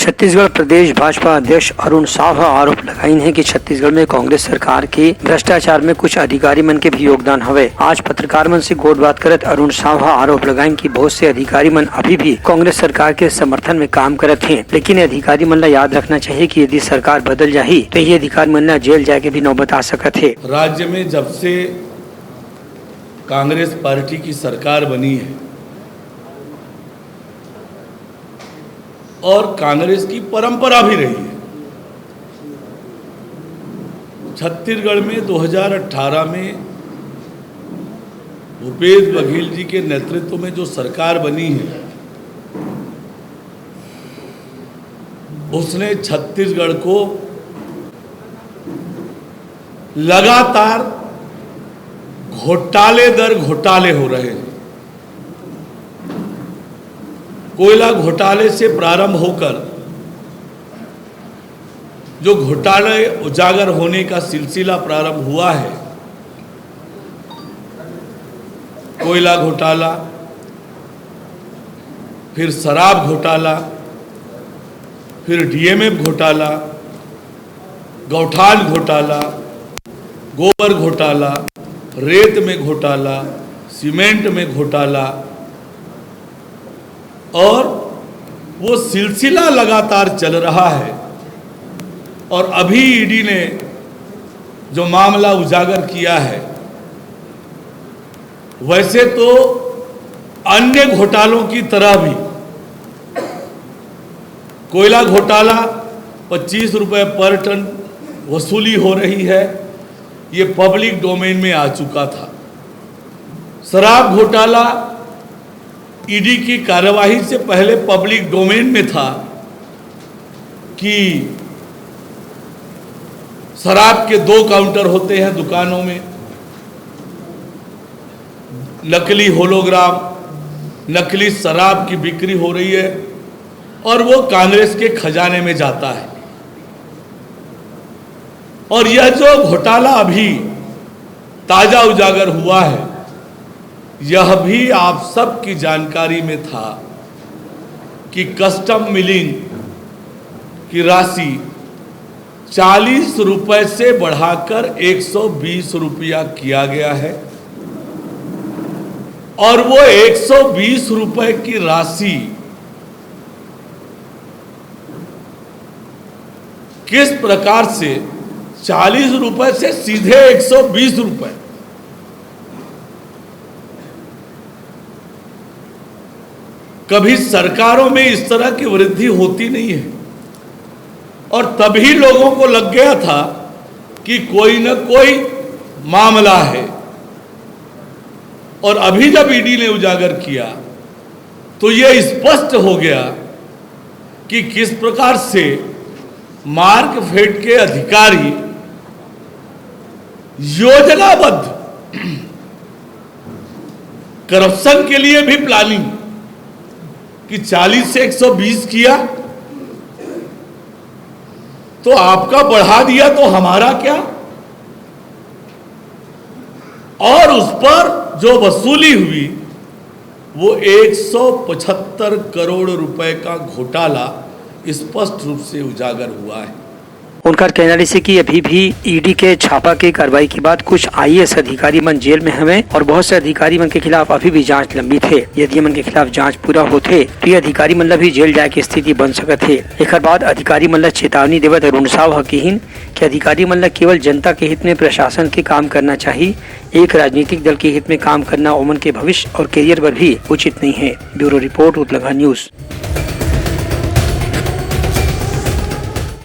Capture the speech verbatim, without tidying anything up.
छत्तीसगढ़ प्रदेश भाजपा अध्यक्ष अरुण साव ह आरोप लगाइन हे कि छत्तीसगढ़ में कांग्रेस सरकार के भ्रष्टाचार में कुछ अधिकारी मन के भी योगदान हवय। आज पत्रकार मन से गोठबात करत अरुण साव ह आरोप लगाइन कि बहुत से अधिकारी मन अभी भी कांग्रेस सरकार के समर्थन में काम करत हें, लेकिन अधिकारी मन ला याद रखना चाहिए कि यदि सरकार बदल जाही, तो ये अधिकारी मन ला जेल जाए के भी नौबत आ सकत हे। राज्य में जब से कांग्रेस पार्टी की सरकार बनी है और कांग्रेस की परंपरा भी रही है, छत्तीसगढ़ में दो हज़ार अठारह में भूपेश बघेल जी के नेतृत्व में जो सरकार बनी है, उसने छत्तीसगढ़ को लगातार घोटाले दर घोटाले हो रहे हैं। कोयला घोटाले से प्रारंभ होकर जो घोटाले उजागर होने का सिलसिला प्रारंभ हुआ है, कोयला घोटाला, फिर शराब घोटाला, फिर डीएमएफ घोटाला, गौठान घोटाला, गोबर घोटाला, रेत में घोटाला, सीमेंट में घोटाला, और वो सिलसिला लगातार चल रहा है। और अभी ईडी ने जो मामला उजागर किया है, वैसे तो अन्य घोटालों की तरह भी कोयला घोटाला, पच्चीस रुपए पर टन वसूली हो रही है, ये पब्लिक डोमेन में आ चुका था। शराब घोटाला ईडी की कार्यवाही से पहले पब्लिक डोमेन में था कि शराब के दो काउंटर होते हैं दुकानों में, नकली होलोग्राम, नकली शराब की बिक्री हो रही है और वो कांग्रेस के खजाने में जाता है। और यह जो घोटाला अभी ताजा उजागर हुआ है, यह भी आप सबकी जानकारी में था कि कस्टम मिलिंग की राशि चालीस रुपए से बढ़ाकर एक सौ बीस रुपया किया गया है और वो एक सौ बीस रुपए की राशि किस प्रकार से चालीस रुपए से सीधे एक सौ बीस रुपए, कभी सरकारों में इस तरह की वृद्धि होती नहीं है। और तभी लोगों को लग गया था कि कोई न कोई मामला है। और अभी जब ईडी ने उजागर किया तो यह स्पष्ट हो गया कि किस प्रकार से मार्कफेड के अधिकारी योजनाबद्ध करप्शन के लिए भी प्लानिंग कि चालीस से एक सौ बीस किया तो आपका बढ़ा दिया तो हमारा क्या? और उस पर जो वसूली हुई वो एक सौ पचहत्तर करोड़ रुपए का घोटाला स्पष्ट रूप से उजागर हुआ है। उनका कहना रहिसे कि अभी भी ईडी के छापा के कार्रवाई के बाद कुछ आईएएस अधिकारी मन जेल में हवे और बहुत से अधिकारी मन के खिलाफ अभी भी जांच लंबित हे। यदि मन के खिलाफ जांच पूरा होथे, तो ये अधिकारी मन ला भी जेल जाए के स्थिति बन सकत हे। एखर बाद अधिकारी मन ला चेतावनी देवत अरुण साव ह किहिन कि अधिकारी मन ला केवल जनता के हित में प्रशासन के काम करना चाही। एक राजनीतिक दल के हित में काम करना ओमन के भविष्य और करियर बर भी उचित नहीं है। Bureau report, Utlangha news.